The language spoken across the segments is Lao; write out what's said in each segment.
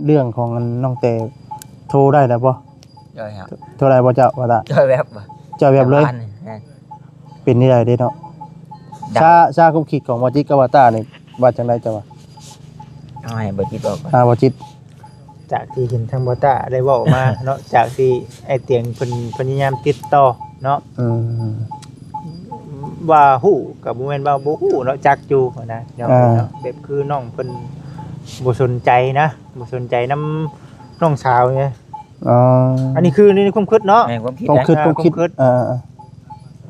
ເລື່ອງຂອງອັນນ້ອງແຕໂທໄດ້ແລ້ວບໍ່? ໂດຍ ໂທໄດ້ບໍ່ເຈົ້າວ່າຕາ? ໂດຍ ແບບ ເຈົ້າແບບເລີຍ ແມ່ນ ເປັນນີ້ໄດ້ເດ້ເນາະ ຊາ ຊາຄວາມຄິດຂອງບໍ່ຈິດກັບວ່າຕານີ້ວ່າຈັ່ງໃດເຈົ້າວ່າ? ເອົາໃຫ້ບໍ່ຈິດເວົ້າກ່ອນ ອ່າ ບໍ່ຈິດ ຈາກທີ່ເຫັນທາງບໍ່ຕາໄດ້ເວົ້າມາເນາະ ຈາກທີ່ອ້າຍຕຽງເພິ່ນພະຍາຍາມຕິດຕໍ່ເນາະ ອືມ ວ່າຮູ້ກໍບໍ່ແມ່ນວ່າບໍ່ຮູ້ເນາະ ຈັກຢູ່ນະ ພີ່ນ້ອງເນາະ ອ່າ ແບບຄືນ້ອງເພິ່ນບໍ່ສົນໃຈນະ ບໍ່ສົນໃຈນຳນ້ອງສາວໄງ ອໍ ອັນນີ້ຄືໃນຄວາມຄິດເນາະ ແມ່ນຄວາມຄິດ ຄວາມຄິດ ຄວາມຄິດ ອ່າ ຄວາມຄິດ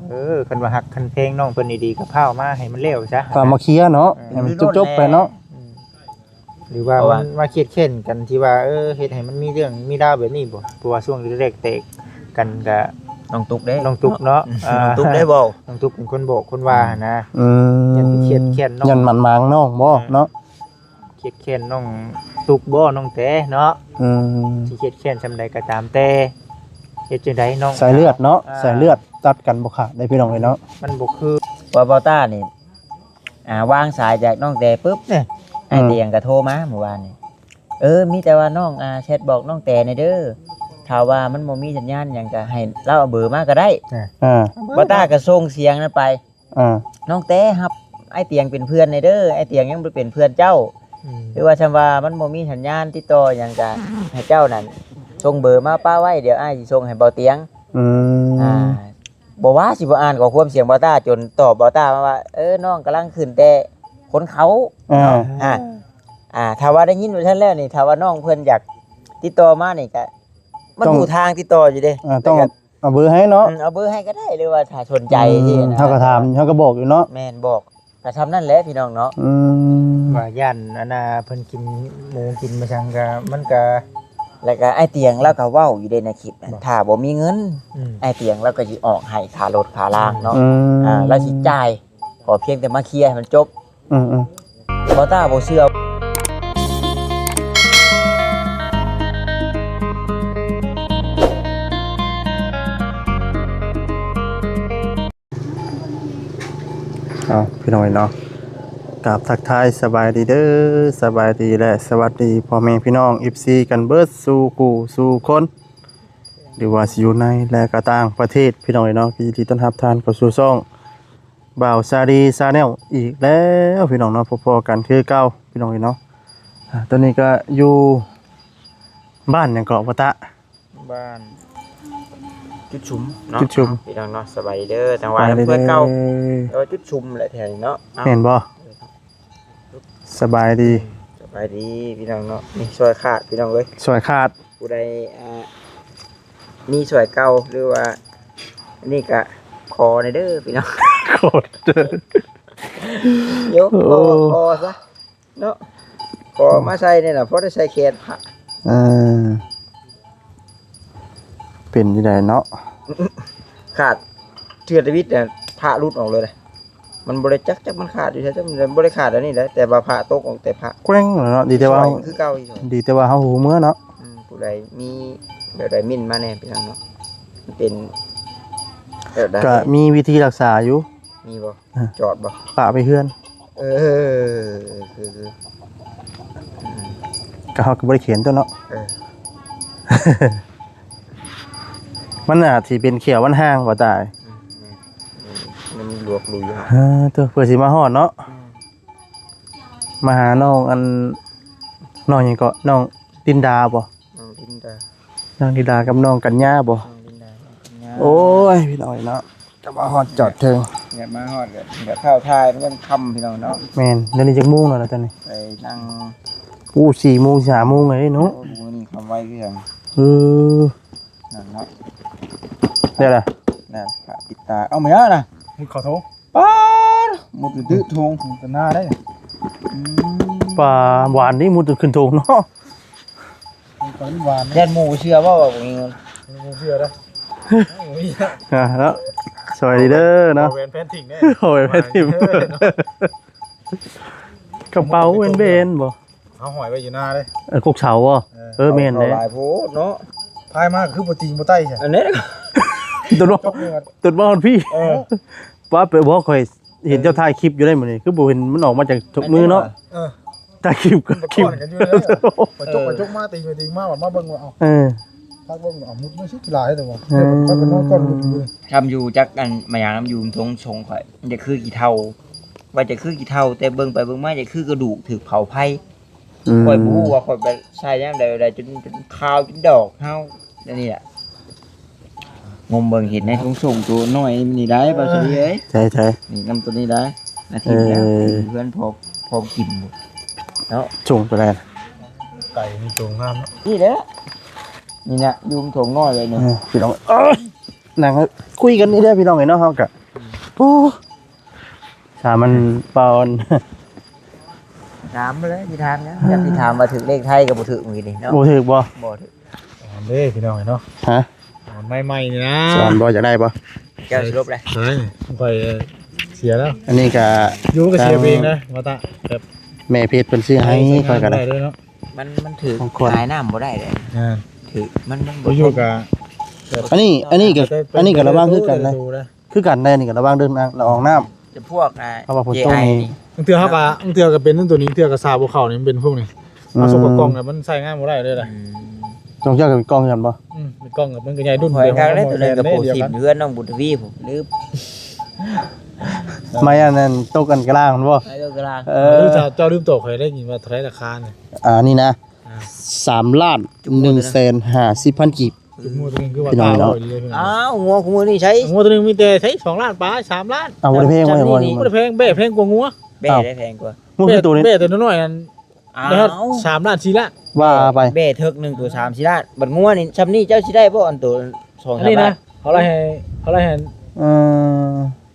ເອີ ຄັນວ່າຮັກຄັນແພງນ້ອງເພິ່ນອີ່ຫຼີກໍພາວມາໃຫ້ມັນແລ້ວຊະ ພາວມາເຄຍເນາະ ເອີ ໃຫ້ມັນຈົບໆໄປເນາະ ອືມ ຫຼືວ່າມັນມາຄຽດແຄ້ນກັນທີ່ວ່າ ເອີ ເຮັດໃຫ້ມັນມີເລື່ອງມີລາວແບບນີ້ບໍ່? ເພາະວ່າຊ່ວງແລກໆແຕກກັນກະ ນ້ອງຕຸກເດ້ ນ້ອງຕຸກເນາະ ອືມ ອ່າ ນ້ອງຕຸກໄດ້ເວົ້າ ນ້ອງຕຸກເປັນຄົນບອກຄົນວ່າຫັ້ນນະ ອືມ ຢ້ານໄປຄຽດແຄ້ນນ້ອງ ຢ້ານໝັ້ນໝາງນ້ອງບໍ່ເນາະ ຄຽດແຄ້ນນ້ອງຕຸກບໍ່ ນ້ອງແຕເນາະ ອືມ ຊິຄຽດແຄ້ນສ່ຳໃດກໍຕາມແຕ່ ເຮັດຈັ່ງໃດນ້ອງ ສາຍເລືອດເນາະ ອ່າ ສາຍເລືອດຕັດກັນບໍ່ຂາດເດ້ພີ່ນ້ອງເອີຍເນາະ ມັນບໍ່ຄື ວ່າບໍ່ຕ້ານີ້ ອ່າ ວາງສາຍຈາກນ້ອງແຕປຶບ ເອີ ອ້າຍຕຽງກໍໂທມາມື້ວານນີ້ ເອີ ມີແຕ່ວ່ານ້ອງ ອ່າ ແຊັດບອກນ້ອງແຕແດ່ເດີ ຖ້າວ່າມັນບໍ່ມີສັນຍານຫຍັງກໍໃຫ້ລາວເອົາເບີມາກໍໄດ້ ເອີ ບໍ່ຕ້າກໍສົ່ງສຽງນັ້ນໄປ ເອີ ນ້ອງແຕຮັບອ້າຍຕຽງເປັນເພື່ອນແດ່ເດີ ອ້າຍຕຽງຍັງບໍ່ໄດ້ເປັນເພື່ອນເຈົ້າ ອືມ ຫຼືວ່າຊ່ຳວ່າມັນບໍ່ມີສັນຍານຕິດຕໍ່ຫຍັງກໍໃຫ້ເຈົ້ານັ້ນສົ່ງເບີມາປະໄວ້ ດຽວອ້າຍຊິສົ່ງໃຫ້ເບົາຕຽງ ອືມ ອ່າ ບໍ່ວ່າຊິບໍ່ອ່ານຂໍ້ຄວາມສຽງເບົາຕ້າ ຈົນຕອບເບົາຕ້າມາວ່າ ເອີ ນ້ອງກຳລັງຂຶ້ນແຕ່ຄົນເຂົາ ອ່າ ເນາະ ອ່າ ອ່າ ຖ້າວ່າໄດ້ຍິນວ່າຊັ້ນແລ້ວນີ້ ຖ້າວ່ານ້ອງເພິ່ນຢາກຕິດຕໍ່ມານີ້ກະ ມັນ ຕ້ອງ ຮູ້ທາງຕິດຕໍ່ຢູ່ເດ້ ອ່າ ຕ້ອງ ແຕ່ກະ ເອົາເບີໃຫ້ເນາະ ອືມ ເອົາເບີໃຫ້ກໍໄດ້ ຫຼືວ່າຖ້າສົນໃຈ ອືມ ຊີ້ນະ ເຮົາກໍຖາມ ເຮົາກໍບອກຢູ່ເນາະ ແມ່ນ ບອກ ກະຊ່ຳນັ້ນແຫຼະພີ່ນ້ອງເນາະ ອືມ ວ່າຢ້ານອັນນ່າເພິ່ນກິນໝູກິນມາສັງກະ ມັນກະ ແລ້ວກະອ້າຍຕຽງລາວກະເວົ້າຢູ່ເດ້ໃນຄລິບ ບໍ່ ຖ້າບໍ່ມີເງິນ ອືມ ອ້າຍຕຽງລາວກະຊິອອກໃຫ້ຄ່າລົດຄ່າລາງເນາະ ອືມ ອ່າ ລາວຊິຈ່າຍ ຂໍພຽງແຕ່ມາເຄຍໃຫ້ມັນຈົບ ອືມໆ ບໍ່ຕ້າບໍ່ເຊື່ອ ເອົາ ພີ່ນ້ອງເນາະ ກາບທັກທາຍສະບາຍດີເດີ ສະບາຍດີ ແລະ ສະຫວັດດີພໍ່ແມ່ພີ່ນ້ອງ ເອັຟຊີ ກັນເບິດສູ່ຄູ່ສູ່ຄົນ ຫຼືວ່າຊິຢູ່ໃນ ແລະ ກໍຕ່າງປະເທດ ພີ່ນ້ອງເນາະ ຍິນດີຕ້ອນຮັບທ່ານເຂົ້າສູ່ຊ່ອງ ບ່າວຊາລີ Channel ອີກແລ້ວພີ່ນ້ອງເນາະ ພົບພໍ້ກັນຄືເກົ່າພີ່ນ້ອງເນາະ ອ່າ ຕອນນີ້ກໍຢູ່ບ້ານຫຍັງເກາະ ບໍ່ຕະ? ບ້ານຈຸດຊຸມເນາະ ຈຸດຊຸມ ພີ່ນ້ອງເນາະ ສະບາຍດີເດີ ທາງວ່າເພື່ອເກົ່າ ແຕ່ວ່າຈຸດຊຸມແຫຼະແຖວນີ້ເນາະ ແມ່ນບໍ່? ສະບາຍດີ ສະບາຍດີພີ່ນ້ອງເນາະ ນີ້ຊ່ວຍຂາດພີ່ນ້ອງເອີຍ ຊ່ວຍຂາດ ຜູ້ໃດ ອ່າ ມີຊ່ວຍເກົ່າ ຫຼືວ່າ ອັນນີ້ກະຂໍແດ່ເດີພີ່ນ້ອງ ຂໍເດີ ໂຍ ຂໍ ຂໍຊະເນາະ ຂໍມາໃສ່ນີ້ລະ ພໍໄດ້ໃສ່ແຂນພະ ເອີ ເປັນຈັ່ງໃດເນາະ ຂາດເທື່ອທຳອິດນະ ພະຫຼຸດອອກເລີຍນະ ມັນບໍ່ໄດ້ຈັກ ຈັກມັນຂາດຢູ່ໃສ ມັນບໍ່ໄດ້ຂາດອັນນີ້ແຫຼະ ແຕ່ວ່າພະຕົກອອກແຕ່ພະ ແກວ່ງແລ້ວເນາະ ດີແຕ່ວ່າ ຄືເກົ່າອີກ ດີແຕ່ວ່າເຮົາຮູ້ເມືອເນາະ ອືມ ຜູ້ໃດມີແບບໃດມິ້ນມາແດ່ພີ່ນ້ອງເນາະ ມັນເປັນແບບໃດ ກະມີວິທີຮັກສາຢູ່ ມີບໍ່? ອ່າ ຈອດບໍ່? ປະໄປເຮືອນ ເອີ ຄື ຄື ອືມ ກໍເຮົາກໍບໍ່ໄດ້ຂຽນຕົວເນາະ ເອີ ມັນອາດຊິເປັນແຂ້ວມັນຫ່າງບໍ່ຕາຍ ອືມ ແມ່ນ ມັນຫຼວກລຸຍ ເອີ ຕົວເພື່ອຊິມາຮອດເນາະ ອືມ ມາຫານ້ອງອັນ ນ້ອງຫຍັງເກາະ ນ້ອງລິນດາບໍ່? ນ້ອງລິນດາ ນ້ອງລິນດາກັບນ້ອງກັນຍາບໍ່? ນ້ອງລິນດາ ນ້ອງກັນຍາ ໂອ້ຍ ພີ່ນ້ອງເນາະ ຈະມາຮອດຈອດເຖິງ ຢາກມາຮອດ ຢາກ ຢາກເຂົ້າຖ່າຍ ມັນຍັງຄ່ຳພີ່ນ້ອງເນາະ ແມ່ນ ດຽວນີ້ຈັກໂມງແລ້ວລະຕອນນີ້? ໄປນັ່ງ ໂອ້ ສີ່ໂມງ ຫ້າໂມງແລ້ວເນາະ ໂອ້ ມື້ນີ້ຄ່ຳໄວຄືຫຍັງ ເອີ ນັ້ນເນາະ ໄດ້ລະ ນັ້ນ ພະປິດຕາ ເອົາມາຫຍັງນະ ມຸດເຂົ້າໂຖງ ປາດ ມຸດຕື້ໂຖງ ຕະໜ້າໄດ໋ ອືມ ປາຫວານນີ້ມຸດຂຶ້ນໂຖງເນາະ ຕອນຫວານ ຢ້ານໝູ່ເຊື່ອບໍ່ວ່າບໍ່ມີເງິນ ໝູ່ເຊື່ອເດີ ອ່າ ເນາະ ສະບາຍດີເດີເນາະ ເອົາແຫວນແພນຖິ້ມແດ່ ເອົາແຫວນແພນຖິ້ມ ກະເປົາແບນໆບໍ່ ເຮົາຫ້ອຍໄວ້ຢູ່ໜ້າເດ້ ເອີ ກົກເສົາບໍ່ ເອີ ເອີ ແມ່ນເດ້ ເອົາຫຼາຍໂພດເນາະ ພາຍມາຄືບໍ່ຕີງບໍ່ໄຕ້ຊະ ອັນນີ້ ຕົນບໍ່ ຕົນບໍ່ຮອດພີ້ ເອີ ວ່າໄປບໍ່ ຂ້ອຍເຫັນເຈົ້າຖ່າຍຄລິບຢູ່ໄດ໋ມື້ນີ້ ຄືບໍ່ເຫັນມັນອອກມາຈາກມືເນາະ ເອີ ຕາຄີບກໍ ມັນກໍກ້ອນກັນຢູ່ເດ້ ຂ້ອຍຈົກໄປຈົກມາ ຕີໄປຕີມາ ບັດມາເບິ່ງວ່າ ເອົ້າ ເອີ ພັກເບິ່ງ ເອົ້າ ມຸດມັນຊິຫຼາຍແຕ່ວ່າ ເອີ ຂ້ອຍກໍນອນກ້ອນມຸດຢູ່ ທຳຢູ່ຈັກອັນ ມາຫຍັງນຳຢູ່ທົ່ງຊົງຂ້ອຍ ຢາກຄືຂີ້ເຖົ້າ ວ່າຈະຄືຂີ້ເຖົ້າ ແຕ່ເບິ່ງໄປເບິ່ງມາ ຢາກຄືກະດູກຖືກເຜົາໄຟ ອືມ ຂ້ອຍບໍ່ຮູ້ວ່າຂ້ອຍໄປໃສ່ຍາມໃດ ໃດ ຈົນ ຈົນຂາວຈົນດອກເຫົ່າ ອັນນີ້ລະ ງົມເບິ່ງເຫັນໃນຖົງໂສ້ງໂຕນ້ອຍນີ້ໄດ້ ເອີ ບ່າວສາລີເອີຍ ໃຊ່ໆ ນີ້ນຳໂຕນີ້ໄດ້ ນາທີນີ້ນະ ເອີ ເພື່ອນພໍ ພໍກິນເນາະ ໂສ້ງໂຕໃດ ໄກ່ມີໂຕງາມເນາະ ນີ້ແຫຼະ ນີ້ນະ ຢູ່ຖົງນ້ອຍເລີຍນີ້ ເອີ ພີ່ນ້ອງ ເອີ ນັ່ງຄຸຍກັນນີ້ເດີພີ່ນ້ອງເອີຍເນາະ ເຮົາກະ ໂອ້ ຖາມມັນປາອອນ ຖາມມາເລີຍ ຊິຖາມຫຍັງ ຢາກຊິຖາມວ່າຖືກເລກໄທກໍບໍ່ຖືກມື້ກີ້ນີ້ເນາະ ບໍ່ຖືກບໍ່? ບໍ່ຖືກ ອ່ອນເດ້ພີ່ນ້ອງເນາະ ຮະ ອ່ອນໃໝ່ໆນີ້ນະ ສອນບໍ່ ຢາກໄດ້ບໍ່? ເຈົ້າຊິລົບແຫຼະ ໃຊ່ ຂ້ອຍເສຍແລ້ວ ອັນນີ້ກະຢູ່ມັນກະເສຍເອງນະ ວ່າຕະ ແບບແມ່ເພັດເພິ່ນຊື້ໃຫ້ຂ້ອຍກໍໄດ້ ໄດ້ເດີເນາະ ມັນ ມັນຖືກຂາຍນ້ຳບໍ່ໄດ້ເດ້ ອ່າ ຖືກ ມັນ ມັນບໍ່ຢູ່ກະ ອັນນີ້ ອັນນີ້ກະ ອັນນີ້ກະລະວັງຄືກັນນະ ຄືກັນແດ່ນີ້ກໍລະວັງເລື່ອງນ້ຳ ລະອອງນ້ຳ ຈະພວກ ອ່າ ເພາະວ່າຝົນຕົກນີ້ ບາງເທື່ອເຮົາກໍ ບາງເທື່ອກໍເປັນຕົວນີ້ ເທື່ອກໍຊາບໍ່ເຂົ້ານີ້ ມັນເປັນພວກນີ້ ອືມ ເອົາສົກປະກອງແລ້ວມັນໃຊ້ງານບໍ່ໄດ້ເລີຍ ອືມ ຕ້ອງເຈົ້າກໍມີກ້ອງກັນບໍ່? ອືມ ມີກ້ອງກັບມັນກໍໃຫຍ່ດຸ່ນ ຂ້ອຍກໍເລີຍ ໂຕນັ້ນກໍໂປຊິມເຮືອນນ້ອງບຸນທະວີພຸ້ນ ລືມ ໄມ້ອັນນັ້ນຕົກອັນກະລາງມັນບໍ່? ໄມ້ຕົກກະລາງ ເອີ ເຈົ້າລືມຕົກ ຂ້ອຍໄດ້ຍິນວ່າເທົ່າໃດລາຄານີ້ ອ່າ ນີ້ນະ ອ່າ ສາມລ້ານໜຶ່ງແສນຫ້າສິບພັນກີບ ງົວໂຕໜຶ່ງຄືວ່າຕາຍເນາະ ອ້າວ ງົວຄູ່ມື້ນີ້ໃຊ້ ງົວໂຕໜຶ່ງມີແຕ່ໃຊ້ສອງລ້ານປາຍ ສາມລ້ານ ອ້າວ ບໍ່ໄດ້ແພງບໍ່ ບໍ່ໄດ້ແພງ ແບ້ແພງກວ່າງົວ ແບ້ໄດ້ແພງກວ່າ ງົວຄືໂຕນີ້ ແບ້ໂຕນ້ອຍໆນັ້ນ ອ້າວ ໄດ້ຮອດສາມລ້ານ ສີ່ລ້ານ ວ່າໄປ ແບ້ເຖິກໜຶ່ງໂຕສາມສີ່ລ້ານ ບັດງົວນີ້ຊ່ຳນີ້ເຈົ້າຊິໄດ້ບໍ່ ອັນໂຕສອງສາມລ້ານ ເຂົາໄລ່ໃຫ້ ເຂົາໄລ່ໃຫ້ ເອີ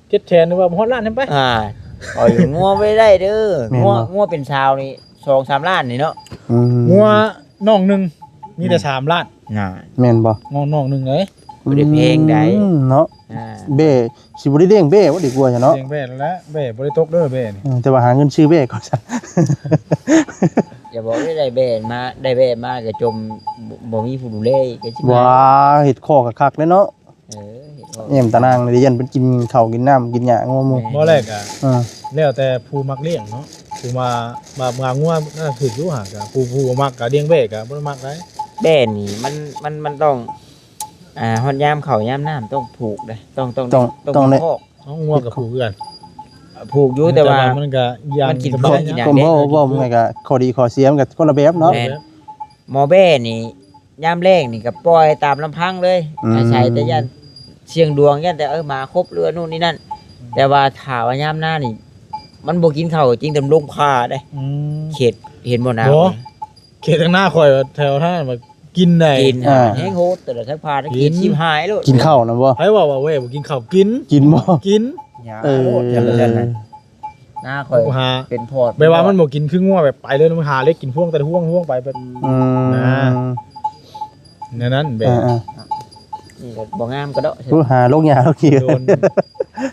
ເຈັດແສນ ຫຼືວ່າບໍ່ຮອດລ້ານນຳໄປ ອ່າ ເອົາຢູ່ ງົວບໍ່ໄດ້ເດີ ແມ່ນບໍ່ ງົວ ງົວເປັນຊາວນີ້ສອງສາມລ້ານນີ້ເນາະ ອືມ ງົວ ນ້ອງໜຶ່ງມີແຕ່ ອືມ ສາມລ້ານ ນ່າ ແມ່ນບໍ່? ນ້ອງ ນ້ອງໜຶ່ງເດ້ ບໍ່ໄດ້ແພງໃດ ອືມ ເນາະ ອ່າ ແບ້ ຊິບໍ່ໄດ້ລ້ຽງແບ້ບໍ່ດີກວ່າຊະເນາະ ລ້ຽງແບ້ແລ້ວ ແບ້ບໍ່ໄດ້ຕົກເດີແບ້ນີ້ ເອີ ແຕ່ວ່າຫາເງິນຊື້ແບ້ກ່ອນຊະ ຢ່າບອກໄດ້ ໄດ້ແບ້ມາ ໄດ້ແບ້ມາກໍຈົມ ບໍ່ ບໍ່ມີຜູ້ດູແລກໍຊິ ວ້າ ເຮັດຄອກຄັກໆເດ້ເນາະ ເອີ ເຮັດພໍ ແອ້ມຕານາງນີ້ ຢ້ານເພິ່ນກິນເຂົ້າກິນນ້ຳກິນຫຍ້າງົວໝູ່ ແມ່ນ ບໍ່ແລກກະ ເອີ ແລ້ວແຕ່ຜູ້ມັກລ້ຽງເນາະ ຜູ້ວ່າ ວ່າ ວ່າງົວນັ້ນຖືກຢູ່ຫາກະ ຜູ້ ຜູ້ບໍ່ມັກກະລ້ຽງແບ້ກະບໍ່ໄດ້ມັກໃດ ແບ້ນີ້ມັນ ມັນ ມັນຕ້ອງ ອ່າ ຮອດຍາມເຂົ້າຍາມນ້ຳຕ້ອງຜູກເດ້ ຕ້ອງ ຕ້ອງ ຕ້ອງ ຕ້ອງ ຕ້ອງມີຄອກ ເອົາ ງົວກະຜູກຄືກັນ ຜູກຢູ່ ແຕ່ວ່າ ແຕ່ວ່າມັນກະຢ່າງ ມັນກິນເຂົ້າກິນຫຍັງເດ້ ເວົ້າ ເວົ້າ ມັນກະຂໍ້ດີຂໍ້ເສຍມັນກະຄົນລະແບບເນາະ ແມ່ນ ໝໍແບ້ນີ້ ຍາມແລ້ງນີ້ກໍປ່ອຍຕາມລຳພັງເລີຍ ອືມ ອາໄສແຕ່ຢ້ານສ່ຽງດວງ ຢ້ານແຕ່ ເອີ ໝາຄົບ ຫຼືວ່າໂນ່ນນີ້ນັ້ນ ອືມ ແຕ່ວ່າຖ້າວ່າຍາມໜ້ານີ້ ມັນບໍ່ກິນເຂົ້າຈິງແຕ່ລົງປ່າເດ້ ອືມ ເຂດເຫັນບໍ່ນາ ບໍ່ ເຂດທາງໜ້າຂ້ອຍແຖວທາງນັ້ນ ກິນໄດ້ ກິນ ອ່າ ແຮງໂຫດ ແຕ່ລະທາງຜ່ານ ກິນ ກິນຊິບຫາຍໂລດ ກິນເຂົ້ານຳບໍ່? ໃຜເວົ້າວ່າແບ້ບໍ່ກິນເຂົ້າ? ກິນ ກິນບໍ່? ກິນ ຢ່າ ເອີ ໂຫດ ຈັ່ງຊັ້ນນະ ໜ້າຂ້ອຍ ເປັນພອດ ແບບວ່າມັນບໍ່ກິນຄືງົວ ແບບໄປເລີຍ ມັນຫາເລັກກິນພວງ ແຕ່ພວງ ພວງໄປແບບ ອືມ ນະ ແນວນັ້ນແບບ ອ່າໆ ນີ້ກໍບໍ່ງາມກະເດາະ ໂອ້ ຫາໂລກຫຍ້າໂລກຂີ້ ໂດນ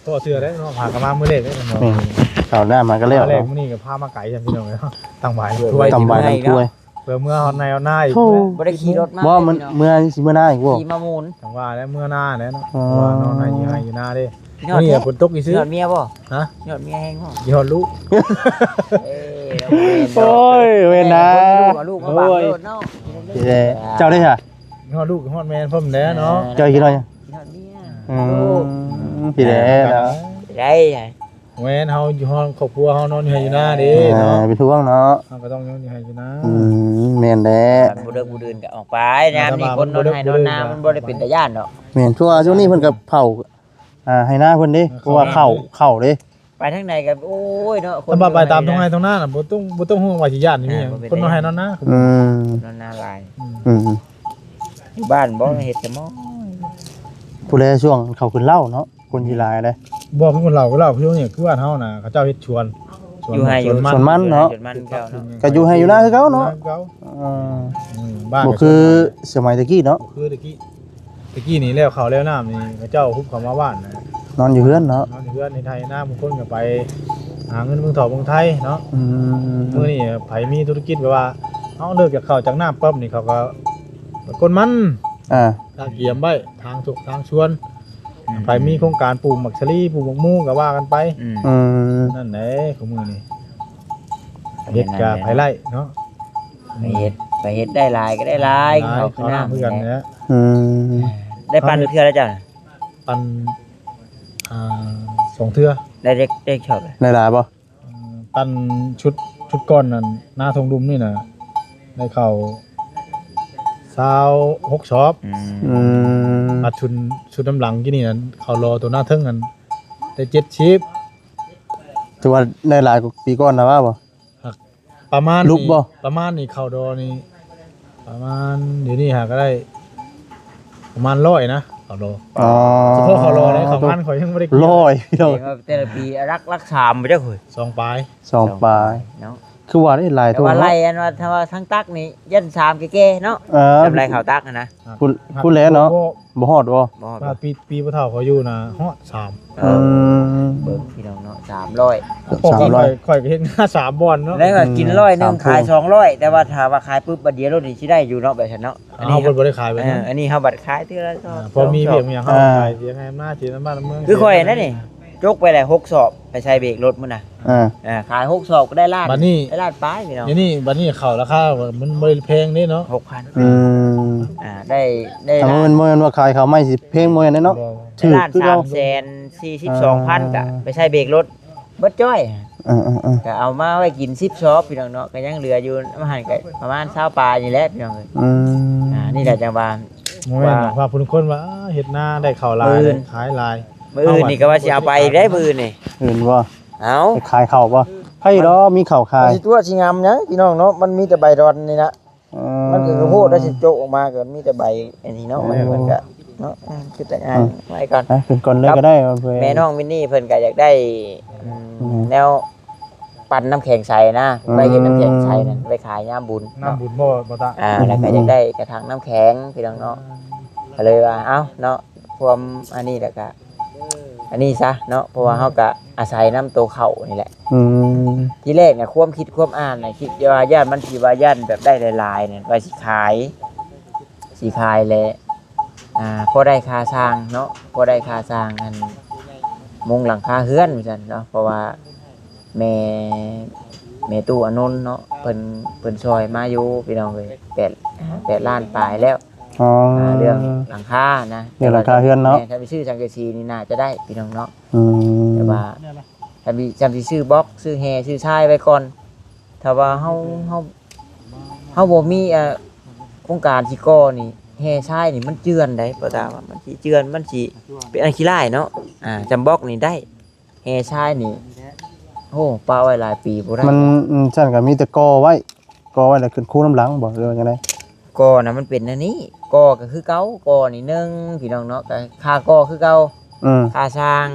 ພໍເຊື່ອໄດ້ເນາະ ຫາກະມາມື້ແລກເດ້ເນາະ ແມ່ນ ເຂົ້າໜ້າມາກໍແລ້ວ ມາແລກ ເນາະ ມື້ນີ້ກໍພາມາໄກຊັ້ນ ພີ່ນ້ອງເອີຍ ຕັ້ງບາຍ ຕັ້ງບາຍ ເພື່ອເມືອຮອດໄຮ່ຮອດນາອີກ ໂອ້ ບໍ່ໄດ້ຂີ່ລົດມາ ບໍ່ ມື້ ມື້ນີ້ຊິເມືອນາອີກບໍ່? ຂີ່ມາໝູນ ຈັ່ງວ່າແຫຼະ ເມືອນາແຫຼະເນາະ ອໍ ເພາະວ່ານອນຢູ່ໄຮ່ຢູ່ນາເດ້ ມື້ນີ້ຝົນຕົກອີກຊື່ ຍອດເມຍບໍ່? ຮະ? ຍອດເມຍແຮງບໍ່? ຍອດລູກ ໂອ້ຍ ແມ່ນນະ ລູກເອົາລູກມາບັງໂລດເນາະ ເຈົ້າເດ້ຫະ? ຍອດລູກຍອດແມ່ພ້ອມແລ້ວເນາະ ເຈົ້າຄິດຮອດຫຍັງ? ຍອດເມຍ ອືມ ພີ່ແຫຼະເນາະ ໄດ້ ແມ່ນ ເຮົາຢູ່ຫ້ອງຄອບຄົວ ເຮົານອນຢູ່ໄຮ່ຢູ່ນາເດ້ເນາະ ເປັນຫ່ວງເນາະ ເຮົາກໍຕ້ອງນອນຢູ່ໄຮ່ຢູ່ນາ ອືມ ແມ່ນແຫຼະ ຄັນບໍ່ເລິກບໍ່ດື່ນກໍອອກໄປ ຍາມນີ້ຄົນນອນໄຮ່ນອນນາ ມັນບໍ່ໄດ້ເປັນຕາຢ້ານດອກ ແມ່ນ ເພາະວ່າຊ່ວງນີ້ເພິ່ນກໍເຜົາ ອ່າ ໄຮ່ນາເພິ່ນເດ້ ເພາະວ່າເຂົ້າ ເຂົ້າເດ້ ໄປທາງໃດກໍ ໂອ້ຍເນາະ ຄົນ ຖ້າວ່າໄປຕາມທົ່ງໄຮ່ທົ່ງນານະ ບໍ່ຕ້ອງ ບໍ່ຕ້ອງຫ່ວງວ່າຊິຢ້ານ ອ່າ ມີຫຍັງ ຄົນນອນໄຮ່ນອນນາ ອືມ ນອນນາຫຼາຍ ອືມ ຢູ່ບ້ານບໍ່ເຮັດສະໝໍ ຜູ້ໃດຊ່ວງເຂົາຂຶ້ນເລົ້າເນາະ ຄົນຊິຫຼາຍເດ້ ບໍ່ຄືຄົນລາວ ລາວຄືນີ້ ຄືບ້ານເຮົານະ ເຂົາເຈົ້າເຮັດສວນ ສວນ ຢູ່ໄຮ່ ສວນມັນ ສວນມັນເນາະ ສວນມັນເຈົ້າເນາະ ກໍຢູ່ໄຮ່ຢູ່ນາຄືເກົ່າເນາະ ຢູ່ນາຄືເກົ່າ ອືມ ບ້ານ ບໍ່ຄືສະໄໝແຕ່ກີ້ເນາະ ບໍ່ຄືແຕ່ກີ້ ແຕ່ກີ້ນີ້ແລ້ວເຂົ້າແລ້ວນ້ຳນີ້ ເຂົາເຈົ້າຮຸບເຂົ້າມາບ້ານນະ ນອນຢູ່ເຮືອນເນາະ ນອນຢູ່ເຮືອນ ເຮັດໄຮ່ນາ ບາງຄົນກໍໄປຫາເງິນເມືອງເຖົ້າເມືອງໄທເນາະ ອືມ ມື້ນີ້ໃຜມີທຸລະກິດແບບວ່າ ເຮົາເລີກຈາກເຂົ້າຈາກນ້ຳປັບນີ້ ເຂົາກໍ ໄປກົນມັນ ອ່າ ກະກຽມໄວ້ທາງທຸກທາງຊວນ ອືມ ໃຜມີໂຄງການປູກໝາກສາລີ ປູກໝາກມູກໍວ່າກັນໄປ ອືມ ອືມ ນັ້ນແຫຼະ ຂອງມື້ນີ້ ເຮັດກະໄປໄລ່ເນາະ ໄປເຮັດ ໄປເຮັດໄດ້ຫຼາຍກໍໄດ້ຫຼາຍ ຫຼາຍ ເຂົ້າຄືນ້ຳ ເຂົ້ານ້ຳຄືກັນແຫຼະ ແຫຼະ ອືມ ໄດ້ປັ່ນເທື່ອລະເຈົ້າ ປັ່ນ ອ່າ ສອງເທື່ອ ໄດ້ເລັກ ໄດ້ຊອບ ໄດ້ຫຼາຍບໍ່? ເອີ ປັ່ນຊຸດ ຊຸດກ່ອນນັ້ນ ນາທົ່ງດຸ່ມນີ້ນະ ໄດ້ເຂົ້າຊາວຫົກຊອບ ອືມ ອືມ ບາດຊຸດ ຊຸດນຳຫຼັງກີ້ນີ້ນັ້ນ ເຂົ້າລໍໂຕນາເທິງນັ້ນ ໄດ້ເຈັດສິບ ຖືວ່າໄດ້ຫຼາຍກວ່າປີກ່ອນນະວ່າບໍ່? ປະມານ ລຸກບໍ່? ປະມານນີ້ເຂົ້າດໍນີ້ ປະມານ ດຽວນີ້ຫາກໍໄດ້ປະມານຮ້ອຍນະ ເຂົ້າດໍ ອໍ ສະເພາະເຂົ້າດໍໄດ້ ເຂົ້າມັນຂ້ອຍຍັງບໍ່ໄດ້ກິນ ຮ້ອຍ ແຕ່ລະປີຫຼັກ ຫຼັກສາມບໍ່ຈັກເຮີ້ຍ ສອງປາຍ ສອງປາຍເນາະ ຄືວ່າໄດ້ຫຼາຍ ແຕ່ວ່າໄລ່ອັນວ່າ ຖ້າວ່າທັງຕັກນີ້ຢ້ານສາມແກ່ໆເນາະ ເອີ ຈຳໄລ່ເຂົ້າຕັກຫັ້ນນະ ພຸ້ນ ພຸ້ນແຫຼະເນາະ ບໍ່ຮອດບໍ່? ບໍ່ຮອດ ວ່າປີ ປີພໍ່ເຖົ້າຂ້ອຍຢູ່ນະຮອດສາມ ເອີ ອືມ ເບິ່ງພີ່ນ້ອງເນາະ ສາມຮ້ອຍ ສາມຮ້ອຍ ຂ້ອຍ ຂ້ອຍກໍເຮັດງານສາມບ່ອອນເນາະ ແລ້ວກໍກິນ ອືມ ຮ້ອຍໜຶ່ງ ສາມ ຂາຍສອງຮ້ອຍ ແຕ່ວ່າຖ້າວ່າຂາຍປຶບບາດດຽວໂລດນີ້ຊິໄດ້ຢູ່ເນາະ ແບບຊັ້ນເນາະ ອັນນີ້ເຮົາບໍ່ໄດ້ຂາຍແບບນັ້ນ ເອີ ອັນນີ້ເຮົາບັດຂາຍເທື່ອລະ ອ່າ ສອງ ພໍມີວຽກມີຫຍັງເຮົາ ອ່າ ຂາຍສຽງໃຫ້ມາ ເສຍນ້ຳບ້ານນ້ຳເມືອງ ຄືຂ້ອຍນັ້ນນີ້ ຈົກໄປແລ້ວຫົກສອບ ໄປໃສ່ເບຣກລົດມື້ນະ ອ່າ ເອີ ຂາຍຫົກສອບກໍໄດ້ລ້ານ ບາດນີ້ ໄດ້ລ້ານປາຍພີ່ນ້ອງ ດຽວນີ້ບາດນີ້ເຂົ້າລາຄາມັນບໍ່ໄດ້ແພງເດ້ເນາະ ຫົກພັນ ອືມ ອ່າ ໄດ້ ໄດ້ ຖ້າບໍ່ແມ່ນ ບໍ່ແມ່ນວ່າຂາຍເຂົ້າໃໝ່ຊິແພງ ບໍ່ແມ່ນເດ້ເນາະ ບໍ່ ຖືກຄືເກົ່າ ໄດ້ລ້ານສາມແສນສີ່ສິບສອງພັນ ອ່າ ກໍໄປໃສ່ເບຣກລົດເບິດຈ້ອຍ ເອີໆໆ ກໍເອົາມາໄວ້ກິນສິບຊອບພີ່ນ້ອງເນາະ ກໍຍັງເຫຼືອຢູ່ນຳຫັ້ນກໍປະມານຊາວປາຍນີ້ແຫຼະພີ່ນ້ອງເອີຍ ອືມ ອ່າ ນີ້ແຫຼະຈັ່ງວ່າ ບໍ່ແມ່ນວ່າຜູ້ຄົນວ່າເຮັດນາໄດ້ເຂົ້າຫຼາຍ ມື້ອື່ນ ຂາຍຫຼາຍ ມື້ອື່ນນີ້ກໍວ່າຊິເອົາໄປໄດ້ມື້ອື່ນນີ້ ອື່ນບໍ່? ເອົາ ໄປຂາຍເຂົ້າບໍ່? ໃຜດອກມີເຂົ້າຂາຍ ຊິຕົວະຊິງາມຫຍັງພີ່ນ້ອງເນາະ ມັນມີແຕ່ໃບດອນນີ້ນະ ເອີ ມັນກໍໂພດ ແລ້ວຊິໂຈະອອກມາກໍມີແຕ່ໃບອັນນີ້ເນາະ ເອີ ມັນ ມັນກໍເນາະ ອືມ ຄືແຕ່ງານ ອືມ ໄວ້ກ່ອນ ເອົາ ຂຶ້ນກ່ອນເລີຍກໍໄດ້ ແມ່ນ້ອງມິນນີ້ເພິ່ນກໍຢາກໄດ້ ອືມ ອືມ ແນວ ປັ່ນນ້ຳແຂງໃສນະ ໄວ້ເຮັດນ້ຳແຂງໃສນັ້ນ ໄວ້ຂາຍຍາມບຸນເນາະ ງາມບຸນບໍ່ ບໍ່ຕາ ອ່າ ແລ້ວກໍຢາກໄດ້ກະຖັງນ້ຳແຂງພີ່ນ້ອງເນາະ ກໍເລີຍວ່າ ເອົ້າເນາະ ຄວາມອັນນີ້ແລ້ວກະ ອັນນີ້ຊະເນາະ ເພາະວ່າເຮົາກະອາໄສນຳໂຕເຂົ້ານີ້ແຫຼະ ອືມ ທີແລກນະ ຄວາມຄິດຄວາມອ່ານນະ ຄິດວ່າຢ້ານມັນຊິວ່າຢ້ານແບບໄດ້ຫຼາຍໆນີ້ ວ່າຊິຂາຍ ຊິຂາຍແຫຼະ ອ່າ ພໍໄດ້ຄ່າສ້າງເນາະ ພໍໄດ້ຄ່າສ້າງອັນມຸງຫຼັງຄາເຮືອນວ່າຊັ້ນເນາະ ເພາະວ່າແມ່ ແມ່ຕູ້ອານົນເນາະ ເພິ່ນ ເພິ່ນຊ່ອຍມາຢູ່ພີ່ນ້ອງເອີຍ ແປດ ແປດລ້ານປາຍແລ້ວ ອໍ ອ່າ ເລື່ອງຫຼັງຄານະ ເລື່ອງຫຼັງຄາເຮືອນເນາະ ແມ່ນ ຖ້າໄປຊື້ສັງກະສີນີ້ໜ້າຈະໄດ້ພີ່ນ້ອງເນາະ ອືມ ແຕ່ວ່າ ຄັນຊິ ຄັນຊິຊື້ບລັອກ ຊື້ແຮ່ ຊື້ຊາຍໄວ້ກ່ອນ ຖ້າວ່າເຮົາ ເຮົາ ເຮົາບໍ່ມີ ອ່າ ໂຄງການຊິກໍ່ນີ້ ແຮ່ຊາຍນີ້ມັນເຈື່ອນໃດ໋ ບໍ່ຕາວ່າມັນຊິເຈື່ອນ ມັນຊິເປັນອັນຂີ້ລ້າຍເນາະ ອ່າ ຈຳບລັອກນີ້ໄດ້ ແຮ່ຊາຍນີ້ ໂອ້ ປະໄວ້ຫຼາຍປີບໍ່ໄດ້ ມັນ ອືມ ຊັ້ນກໍມີແຕ່ກໍ່ໄວ້ ກໍ່ໄວ້ແລ້ວຂຶ້ນຄູນຳຫຼັງບໍ່ ຫຼືວ່າຈັ່ງໃດ? ກໍ່ນະມັນເປັນແນວນີ້ ກໍ່ກໍຄືເກົ່າ ກໍ່ນີ້ໜຶ່ງ ພີ່ນ້ອງເນາະ ກໍຄ່າກໍ່ຄືເກົ່າ ອືມ ຄ່າສ້າງ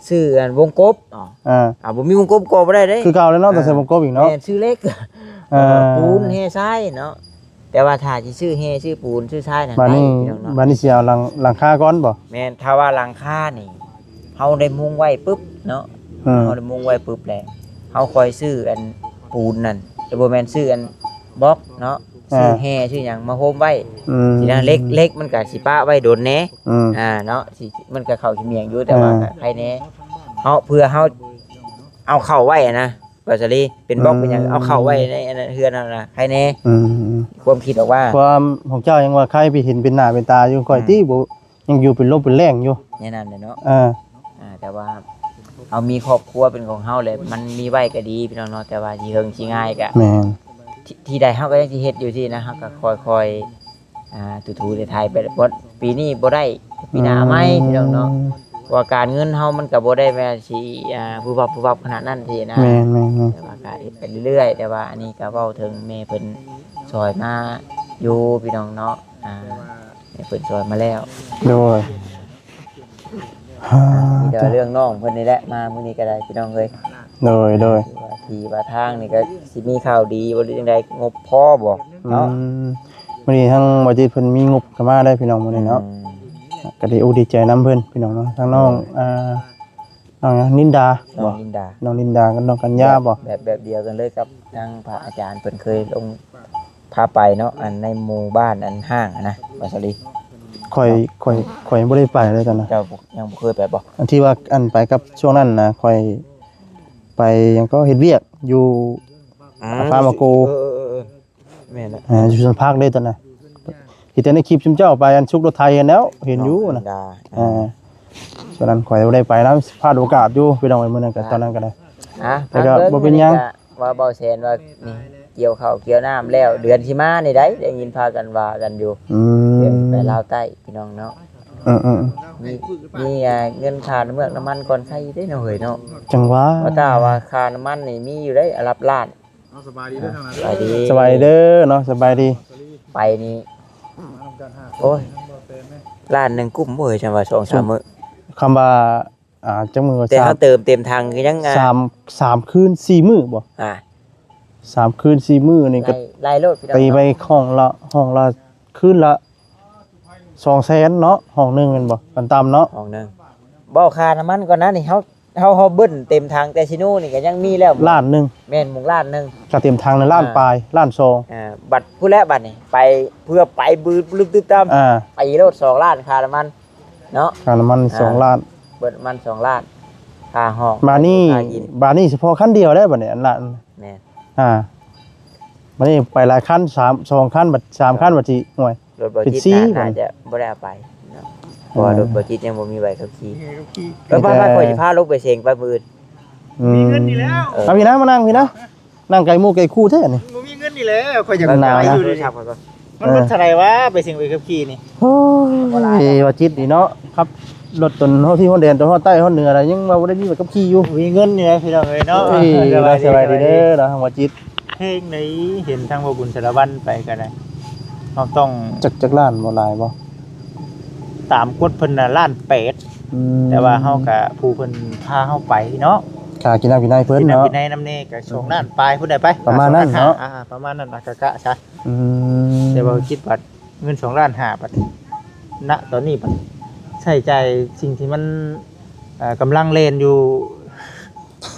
ຊື້ອັນວົງກົບ ເອົາ ອ່າ ອ່າ ບໍ່ມີວົງກົບກໍບໍ່ໄດ້ເດ້ ຄືເກົ່າແລ້ວເນາະ ຕ້ອງໃສ່ວົງກົບອີກເນາະ ແມ່ນ ຊື້ເຫຼັກ ເອີ ເອີ ປູນ ແຮ່ຊາຍເນາະ ແຕ່ວ່າຖ້າຊິຊື້ແຮ່ ຊື້ປູນ ຊື້ຊາຍນັ້ນ ບາດນີ້ ໄດ້ພີ່ນ້ອງເນາະ ບາດນີ້ຊິເອົາຫຼັງ ຫຼັງຄາກ່ອນບໍ່? ແມ່ນ ຖ້າວ່າຫຼັງຄານີ້ ເຮົາໄດ້ມຸງໄວ້ປຶບເນາະ ອືມ ເຮົາໄດ້ມຸງໄວ້ປຶບແລ້ວ ເຮົາຄ່ອຍຊື້ອັນປູນນັ້ນ ແຕ່ບໍ່ແມ່ນຊື້ອັນບລັອກເນາະ ອ່າ ຊື້ແຮ່ຊື້ຫຍັງມາໂຮມໄວ້ ອືມ ຊີ້ນະ ເຫຼັກ ເຫຼັກມັນກໍຊິປະໄວ້ດົນແດ່ ອືມ ອ່າ ເນາະ ຊິ ມັນກໍເຂົ້າຂີ້ໝ້ຽງຢູ່ ແຕ່ວ່າ ອ່າ ກໍໄຄແດ່ ເຮົາ ເພື່ອເຮົາເອົາເຂົ້າໄວ້ນະ ວ່າຊະລີ ເປັນບລັອກ ອືມ ເປັນຫຍັງ ເອົາເຂົ້າໄວ້ໃນອັນນັ້ນເຮືອນເຮົານະ ໄຄແດ່ ອືມ ຄວາມຄິດອອກວ່າ ຄວາມຂອງເຈົ້າຍັງວ່າໄຄໄປເຫັນເປັນໜ້າເປັນຕາຢູ່ ຂ້ອຍ ອືມ ຕິບໍ່ ຍັງຢູ່ເປັນລົມເປັນແລ້ງຢູ່ ແນວນັ້ນແຫຼະເນາະ ເອີ ອ່າ ແຕ່ວ່າເຮົາມີຄອບຄົວເປັນຂອງເຮົາແລ້ວ ມັນມີໄວ້ກໍດີພີ່ນ້ອງເນາະ ແຕ່ວ່າຊິເຫິງຊິງ່າຍກໍ ແມ່ນ ທີ່ ທີ່ໃດເຮົາກໍຍັງຊິເຮັດຢູ່ ຊີ້ນະ ເຮົາກໍຄ່ອຍໆ ອ່າ ຖູໆໄຖໆໄປ ບໍ່ ປີນີ້ບໍ່ໄດ້ ປີໜ້າເອົາໃໝ່ ອືມ ພີ່ນ້ອງເນາະ ເພາະວ່າການເງິນເຮົາມັນກໍບໍ່ໄດ້ວ່າຊິ ອ່າ ວຶບວັບວຶບວັບຂະໜາດນັ້ນ ຊີ້ນະ ແມ່ນໆໆ ແຕ່ວ່າກໍເຮັດໄປເລື້ອຍໆ ແຕ່ວ່າອັນນີ້ກໍເວົ້າເຖິງແມ່ເພິ່ນຊ່ອຍມາຢູ່ ພີ່ນ້ອງເນາະ ອ່າ ໃຫ້ເພິ່ນຊ່ອຍມາແລ້ວ ໂດຍ ມີແຕ່ເລື່ອງນ້ອງເພິ່ນນີ້ແຫຼະ ມາມື້ນີ້ກໍໄດ້ພີ່ນ້ອງເອີຍ ໂດຍ ໂດຍ ທີ່ວ່າ ທີ່ວ່າທາງນີ້ກໍຊິມີຂ່າວດີບໍ່ ຫຼືຈັ່ງໃດ ງົບພໍບໍ່ເນາະ ອືມ ມື້ນີ້ທາງບໍ່ຈິດເພິ່ນມີງົບເຂົ້າມາໄດ້ພີ່ນ້ອງ ມື້ນີ້ເນາະ ອືມ ກໍດີອົກດີໃຈນຳເພິ່ນພີ່ນ້ອງເນາະ ທາງນ້ອງ ໂດຍ ອ່າ ນ້ອງຫຍັງ ນິນດາ ນ້ອງ ບໍ່ ນິນດາ ນ້ອງນິນດາກັບນ້ອງກັນຍາບໍ່ ແບບ ແບບດຽວກັນເລີຍກັບທາງພະອາຈານເພິ່ນເຄີຍລົງ ພາໄປເນາະ ອັນໃນໝູ່ບ້ານອັນຮ້າງຫັ້ນນະ ວ່າຊະລີ ຂ້ອຍ ຂ້ອຍ ຂ້ອຍຍັງບໍ່ໄດ້ໄປເລີຍຕອນນັ້ນ ເຈົ້າຍັງບໍ່ເຄີຍໄປບໍ່ ອັນທີ່ວ່າ ອັນໄປກັບຊ່ວງນັ້ນນະ ຂ້ອຍໄປຫຍັງກໍເຮັດວຽກຢູ່ ອືມ ພາມາໂກ ເອີໆໆ ແມ່ນລະ ອ່າ ຢູ່ສວນຜັກເດ້ຕອນນັ້ນ ເຫັນແຕ່ໃນຄລິບຊຸມເຈົ້າໄປອັນຊຸກລົດໄຖຫັ້ນແຫຼ້ວ ເຫັນຢູ່ນະ ນ້ອງອັນດາ ອ່າ ອ່າ ຊ່ວງນັ້ນຂ້ອຍບໍ່ໄດ້ໄປນຳ ພາດໂອກາດຢູ່ພີ່ນ້ອງເອີຍ ມື້ນັ້ນກໍ ອ່າ ຕອນນັ້ນກໍໄດ້ ອ່າ ແຕ່ກໍ ຟັງເບິ່ງ ບໍ່ເປັນຫຍັງ ມື້ນີ້ກໍວ່າເບົາແສນວ່ານີ້ກ່ຽວເຂົ້າກ່ຽວນ້ຳແລ້ວ ເດືອນຊິມານີ້ໄດ໋ ໄດ້ຍິນພາກັນວ່າກັນຢູ່ ອືມ ເດືອນໄປລາວໃຕ້ພີ່ນ້ອງເນາະ ເອີໆ ມີ ມີ ອ່າ ເງິນຄ່ານ້ຳເມືອກນ້ຳມັນກ່ອນໃຊ້ເດ້ເນາະເຮີ້ຍເນາະ ຈັ່ງຫວາ ວ່າຖ້າວ່າຄ່ານ້ຳມັນນີ້ມີຢູ່ໄດ໋ ຫຼັກລ້ານ ເອົາ ສະບາຍດີເດີ ອ່າ ທາງນັ້ນ ສະບາຍດີ ສະບາຍດີເດີເນາະ ສະບາຍດີ ໄປນີ້ ໂອ້ຍ ລ້ານໜຶ່ງກຸ້ມບໍ່ເຮີ້ຍ ຈັ່ງວ່າສອງສາມມື້ ຄຳວ່າ ອ່າ ຈັກມື້ ແຕ່ເຮົາ ສາມ ເຕີມເຕັມຖັງກໍຍັງ ອ່າ ສາມ ສາມຄືນສີ່ມື້ບໍ່ ອ່າ ສາມຄືນສີ່ມື້ນີ້ກໍ ໄລ່ ໄລ່ໂລດພີ່ນ້ອງ ຕີໄປຫ້ອງລະ ຫ້ອງລະ ຄືນລະສອງແສນເນາະ ຫ້ອງໜຶ່ງແມ່ນບໍ່ ຂັ້ນຕ່ຳເນາະ ຫ້ອງໜຶ່ງ ເວົ້າຄ່ານ້ຳມັນກ່ອນນະນີ້ ເຮົາ ເຮົາ ເຮົາເບິ່ນເຕັມຖັງແຕ່ຊິໂນນີ້ກໍຍັງມີແລ້ວ ລ້ານໜຶ່ງ ແມ່ນ ໝົງລ້ານໜຶ່ງ ກໍເຕັມຖັງນັ້ນລ້ານ ອ່າ ປາຍ ລ້ານສອງ ອ່າ ບັດພຸ້ນແຫຼະ ບັດນີ້ໄປ ເພື່ອໄປບຶດຕຶບຕຳ ອ່າ ໄປໂລດສອງລ້ານຄ່ານ້ຳມັນເນາະ ຄ່ານ້ຳມັນ ອ່າ ສອງລ້ານ ເບິດນ້ຳມັນສອງລ້ານ ຄ່າຫ້ອງ ບາດນີ້ ຄ່າກິນ ບາດນີ້ສະເພາະຄັນດຽວແລ້ວ ບາດນີ້ ອັນລ້ານ ແມ່ນ ອ່າ ບາດນີ້ໄປຫຼາຍຄັນ ສາມ ສອງຄັນ ບັດ ສາມຄັນ ບັດຊິ ໂອ້ຍ ລົດບໍ່ຈິດ ເປັນສີ່ ໜ້າ ໜ້າຈະບໍ່ໄດ້ເອົາໄປເນາະ ເອີ ເພາະວ່າລົດບໍ່ຈິດຍັງບໍ່ມີໃບຂັບຂີ່ ມີໃບຂັບຂີ່ ເອີ ໄປ ໄປ ໄປ ຂ້ອຍຊິພາລົງໄປເສັງປາມື້ອື່ນ ອືມ ມີເງິນນີ້ແລ້ວ ເອີ ເອົາພີ່ນະ ມານັ່ງພີ່ນະ ນັ່ງໄກໝູ່ໄກຄູ່ແທ້ນີ້ ບໍ່ມີເງິນນີ້ແຫຼະ ຂ້ອຍຢາກໄປຢູ່ ໂທລະສັບຂ້ອຍກ່ອນ ມັນ ເອີ ມັນເທົ່າໃດວະ ໄປເສັງໃບຂັບຂີ່ນີ້ ໂອ້ຍ ບໍ່ຫຼາຍດອກ ວ່າຈິດນີ້ເນາະ ຂັບລົດຈົນຮອດທີ່ຮອດແດນ ຈົນຮອດໃຕ້ຮອດເໜືອແລ້ວ ຍັງວ່າບໍ່ໄດ້ມີໃບຂັບຂີ່ຢູ່ ມີເງິນຢູ່ນະພີ່ນ້ອງເອີຍເນາະ ເອີຍ ສະບາຍດີ ສະບາຍດີເດີເນາະ ວ່າຈິດ ເພງໃດ ເຫັນທາງບໍ່ບຸນສາລະວັນໄປກໍໄດ້ ເຮົາຕ້ອງ ຈັກ ຈັກລ້ານບໍ່ ຫຼາຍບໍ່? ຕາມກົດເພິ່ນນະລ້ານແປດ ອືມ ແຕ່ວ່າເຮົາກະ ຜູ້ເພິ່ນພາເຮົາໄປເນາະ ຄ່າກິນນ້ຳກິນໃນເພິ່ນເນາະ ກິນນ້ຳກິນໃນນຳແດ່ກະສອງລ້ານປາຍພຸ້ນແຫຼະໄປ ປະມານນັ້ນເນາະ ອ່າ ປະມານນັ້ນ ອາກະກະຊະ ອືມ ແຕ່ວ່າຄິດວ່າເງິນສອງລ້ານຫ້າ ບັດ ນະ ຕອນນີ້ບັດ ໃຊ້ຈ່າຍສິ່ງທີ່ມັນ ເອີ ກຳລັງແລ່ນຢູ່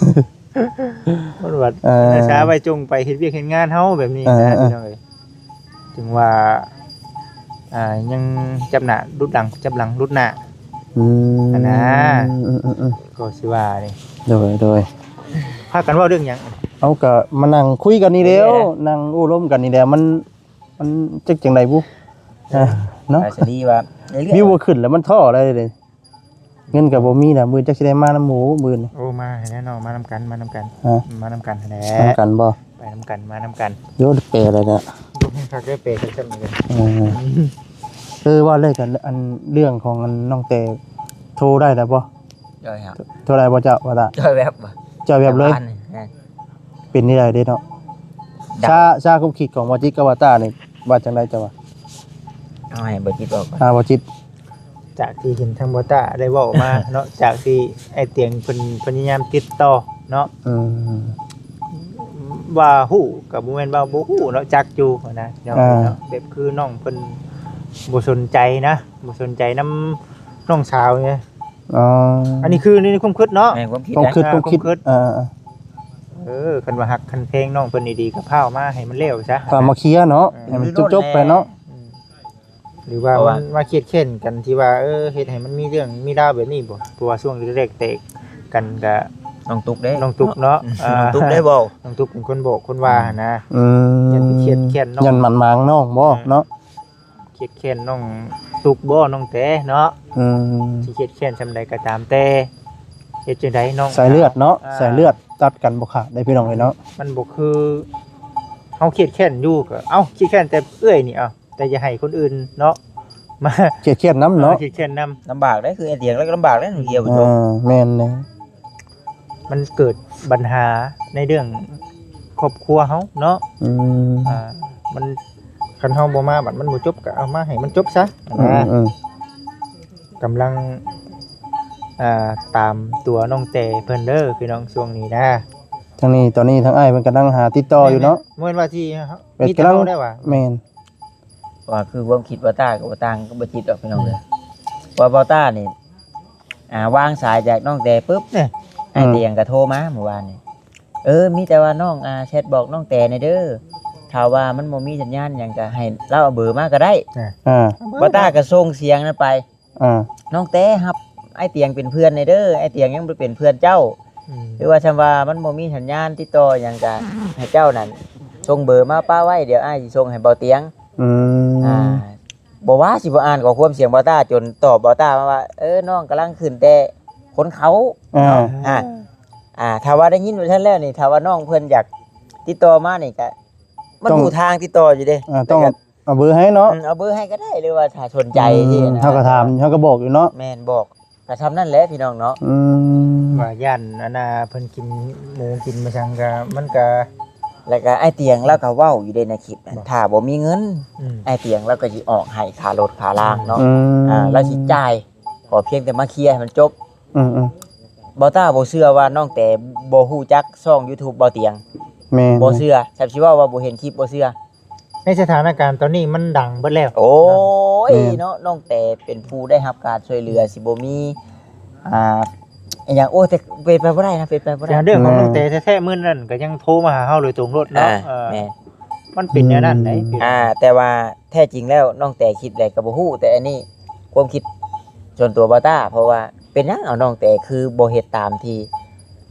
ມັນວ່າ ເອີ ສາໄວ້ຈົ່ງໄປເຮັດວຽກເຮັດງານເຮົາແບບນີ້ນະ ເອີ ເອີ ພີ່ນ້ອງເອີຍ ຈຶ່ງວ່າ ອ່າ ຍັງຈັບໜ້າຫຼຸດຫຼັງ ຈັບຫຼັງຫຼຸດໜ້າ ອືມ ຫັ້ນນະ ອືມໆໆ ກໍຊິວ່ານີ້ ໂດຍໆ ພາກັນເວົ້າເລື່ອງຫຍັງ? ເຮົາກໍມານັ່ງຄຸຍກັນນີ້ແຫຼ້ວ ເອີ ນັ່ງໂອ້ລົມກັນນີ້ແຫຼະ ມັນ ມັນຈັກຈັ່ງໃດບຸ ເອີ ເນາະ ສາລີວ່າ ວິວບໍ່ຂຶ້ນແລ້ວມັນທໍ້ໄດ໋ເດ ເງິນກໍບໍ່ມີແລ້ວ ມື້ຈັກຊິໄດ້ມານຳໝູ່ມື້ນີ້ ໂອ້ ມາແລ້ວເນາະ ມານຳກັນ ມານຳກັນ ຮະ ມານຳກັນຫັ້ນແຫຼະ ນຳກັນບໍ່? ໄປນຳກັນ ມານຳກັນ ໂຍ ແປແລ້ວນະ ບໍ່ແມ່ນຄັກເດ້ ແປຄັກຊັ້ນເລີຍ ເອີ ເອີ ວ່າແລ້ວກັນ ອັນເລື່ອງຂອງອັນນ້ອງແຕໂທໄດ້ແລ້ວບໍ່? ໂທໄດ້ບໍ່ເຈົ້າ ວ່າຕາ ຈ່ອຍແວັບ ຈ່ອຍແວັບເລີຍ ແມ່ນ ເປັນແນວໃດເດ້ເນາະ ຊາ ຊາຄວາມຄິດຂອງບໍ່ຈິດກັບວ່າຕານີ້ ວ່າຈັ່ງໃດເຈົ້າວ່າ? ເອົາໃຫ້ບໍ່ຈິດເວົ້າກ່ອນ ອ່າ ບໍ່ຈິດ ຈາກທີ່ເຫັນທາງບໍ່ຕາໄດ້ເວົ້າມາເນາະ ຈາກທີ່ອ້າຍຕຽງເພິ່ນພະຍາຍາມຕິດຕໍ່ເນາະ ອືມ ວ່າຮູ້ກໍບໍ່ແມ່ນວ່າບໍ່ຮູ້ເນາະ ຈັກຢູ່ຫັ້ນນະ ພີ່ນ້ອງເນາະ ອ່າ ແບບຄືນ້ອງເພິ່ນບໍ່ສົນໃຈນະ ບໍ່ສົນໃຈນຳນ້ອງສາວໄງ ອໍ ອັນນີ້ຄືໃນຄວາມຄິດເນາະ ແມ່ນຄວາມຄິດ ຄວາມຄິດ ຄວາມຄິດ ເອີ ເອີ ຄັນວ່າຮັກຄັນແພງນ້ອງເພິ່ນອີ່ຫຼີກໍພາວມາໃຫ້ມັນແລ້ວຊະ ພາວມາເຄຍເນາະ ເອີ ໃຫ້ມັນຈົບໆໄປເນາະ ອືມ ຫຼືວ່າ ເພາະວ່າ ມັນມາຄຽດແຄ້ນກັນທີ່ວ່າ ເອີ ເຮັດໃຫ້ມັນມີເລື່ອງມີລາວແບບນີ້ບໍ່? ເພາະວ່າຊ່ວງແລກໆແຕກກັນກະ ນ້ອງຕຸກເດ້ ນ້ອງຕຸກເນາະ ເອີ ນ້ອງຕຸກໄດ້ເວົ້າ ນ້ອງຕຸກເປັນຄົນບອກຄົນວ່າຫັ້ນນະ ອືມ ຢ້ານໄປຄຽດແຄ້ນນ້ອງ ຢ້ານໝັ້ນໝາງນ້ອງບໍ່ ເອີ ເນາະ ຄຽດແຄ້ນນ້ອງຕຸກບໍ່ ນ້ອງແຕເນາະ ອືມ ຊິຄຽດແຄ້ນສ່ຳໃດກໍຕາມແຕ່ ເຮັດຈັ່ງໃດນ້ອງ ສາຍເລືອດເນາະ ອ່າ ສາຍເລືອດຕັດກັນບໍ່ຂາດເດ້ພີ່ນ້ອງເອີຍເນາະ ມັນບໍ່ຄືເຮົາຄຽດແຄ້ນຢູ່ກໍ ເອົ້າ ຄຽດແຄ້ນແຕ່ເອື້ອຍນີ້ ເອົ້າ ແຕ່ຢ່າໃຫ້ຄົນອື່ນເນາະ ມາ ຄຽດແຄ້ນນຳເນາະ ເອີ ຄຽດແຄ້ນນຳ ລຳບາກເດ້ ຄືໄອ້ຕຽງແລ້ວກໍລຳບາກເດ້ ເອີ ແມ່ນເດ້ ມັນເກີດບັນຫາໃນເລື່ອງຄອບຄົວເຮົາເນາະ ອືມ ອ່າ ມັນ ຄັນເຮົາບໍ່ມາບັດມັນບໍ່ຈົບ ກໍເອົາມາໃຫ້ມັນຈົບຊະ ອືມ ນະ ອືມ ກຳລັງ ອ່າ ຕາມຕົວນ້ອງແຕເພິ່ນເດີພີ່ນ້ອງ ຊ່ວງນີ້ນະ ທາງນີ້ ຕອນນີ້ທາງອ້າຍເພິ່ນກຳລັງຫາຕິດຕໍ່ຢູ່ເນາະ ບໍ່ແມ່ນວ່າຊິ ເອີ ມີແຕ່ເຮົາໄດ້ຫວາ ແມ່ນ ວ່າຄືຄວາມຄິດບໍ່ຕາກໍບໍ່ຕ່າງກັບບໍ່ຈິດດອກພີ່ນ້ອງເອີຍ ອືມ ວ່າບໍ່ຕານີ້ ອ່າ ວາງສາຍຈາກນ້ອງແຕປຶບ ເອີ ອ້າຍຕຽງກໍໂທມາມື້ວານນີ້ ເອີ ມີແຕ່ວ່ານ້ອງ ອ່າ ແຊັດບອກນ້ອງແຕແດ່ເດີ ຖ້າວ່າມັນບໍ່ມີສັນຍານຫຍັງກໍໃຫ້ລາວເອົາເບີມາກໍໄດ້ ອ່າ ບໍ່ຕາກໍສົ່ງສຽງນັ້ນໄປ ອ່າ ນ້ອງແຕຮັບອ້າຍຕຽງເປັນເພື່ອນແດ່ເດີ ອ້າຍຕຽງຍັງບໍ່ໄດ້ເປັນເພື່ອນເຈົ້າ ອືມ ຫຼືວ່າຖ້າວ່າມັນບໍ່ມີສັນຍານຕິດຕໍ່ຫຍັງ ກະໃຫ້ເຈົ້ານັ້ນສົ່ງເບີມາປະໄວ້ ດຽວອ້າຍຊິສົ່ງໃຫ້ເບົາຕຽງ. ອືມ ອ່າ ບໍ່ວ່າຊິບໍ່ອ່ານຂໍ້ຄວາມສຽງເບົາຕ້າ ຈົນຕອບເບົາຕ້າມາວ່າ ເອີ ນ້ອງກຳລັງຂຶ້ນແຕ່ຄົນເຂົາ ອ່າ ເນາະ ອ່າ ອ່າ ຖ້າວ່າໄດ້ຍິນວ່າຊັ້ນແລ້ວນີ້ ຖ້າວ່ານ້ອງເພິ່ນຢາກຕິດຕໍ່ມານີ້ ກະມັນ ຕ້ອງ ຮູ້ທາງຕິດຕໍ່ຢູ່ເດ້ ອ່າ ຕ້ອງ ແຕ່ກະ ເອົາເບີໃຫ້ເນາະ ອືມ ເອົາເບີໃຫ້ກໍໄດ້ ຫຼືວ່າຖ້າສົນໃຈ ອືມ ທີ່ນະ ເຮົາກໍຖາມ ເຮົາກໍບອກຢູ່ເນາະ ແມ່ນ ບອກ ກໍຊ່ຳນັ້ນແຫຼະພີ່ນ້ອງເນາະ ອືມ ວ່າຢ້ານອັນນ່າເພິ່ນກິນໝູກິນມາສັງກະ ມັນກະ ແລ້ວກະອ້າຍຕຽງລາວກໍເວົ້າຢູ່ເດ້ໃນຄລິບນັ້ນ ບໍ່ ຖ້າບໍ່ມີເງິນ ອືມ ອ້າຍຕຽງລາວກໍຊິອອກໃຫ້ຄ່າລົດຄ່າລາງເນາະ ອືມ ອ່າ ລາວຊິຈ່າຍ ຂໍພຽງແຕ່ມາເຄຍໃຫ້ມັນຈົບ ອືມໆ ເບົາຕ້າບໍ່ເຊື່ອວ່ານ້ອງແຕບໍ່ຮູ້ຈັກຊ່ອງຢູທູບເບົາຕຽງ ແມ່ນ ບໍ່ເຊື່ອ ແຊບຊິເວົ້າວ່າບໍ່ເຫັນຄລິບ ບໍ່ເຊື່ອ. ໃນສະຖານະການຕອນນີ້ມັນດັງເບິດແລ້ວ ໂອ້ຍ ແມ່ນ ເນາະ ນ້ອງແຕເປັນຜູ້ໄດ້ຮັບການຊ່ວຍເຫຼືອ ຊິບໍ່ມີ ອ່າ ອີຫຍັງ ໂອ້ຍ ແຕ່ເປັນໄປບໍ່ໄດ້ນະ ເປັນໄປບໍ່ໄດ້ ເລື່ອງຂອງ ແມ່ນ ນ້ອງແຕແທ້ໆ ມື້ນັ້ນກໍຍັງໂທມາຫາເຮົາໂດຍຕົງໂລດເນາະ ອ່າ ເອີ ແມ່ນ ມັນເປັນແນວນັ້ນໃດ໋ ອືມ ອ່າ ແຕ່ວ່າແທ້ຈິງແລ້ວນ້ອງແຕຄິດແລ້ວກໍບໍ່ຮູ້ ແຕ່ອັນນີ້ຄວາມຄິດສ່ວນຕົວເບົາຕ້າ ເພາະວ່າເປັນຫຍັງເອົານ້ອງແຕຄືບໍ່ເຮັດຕາມທີ່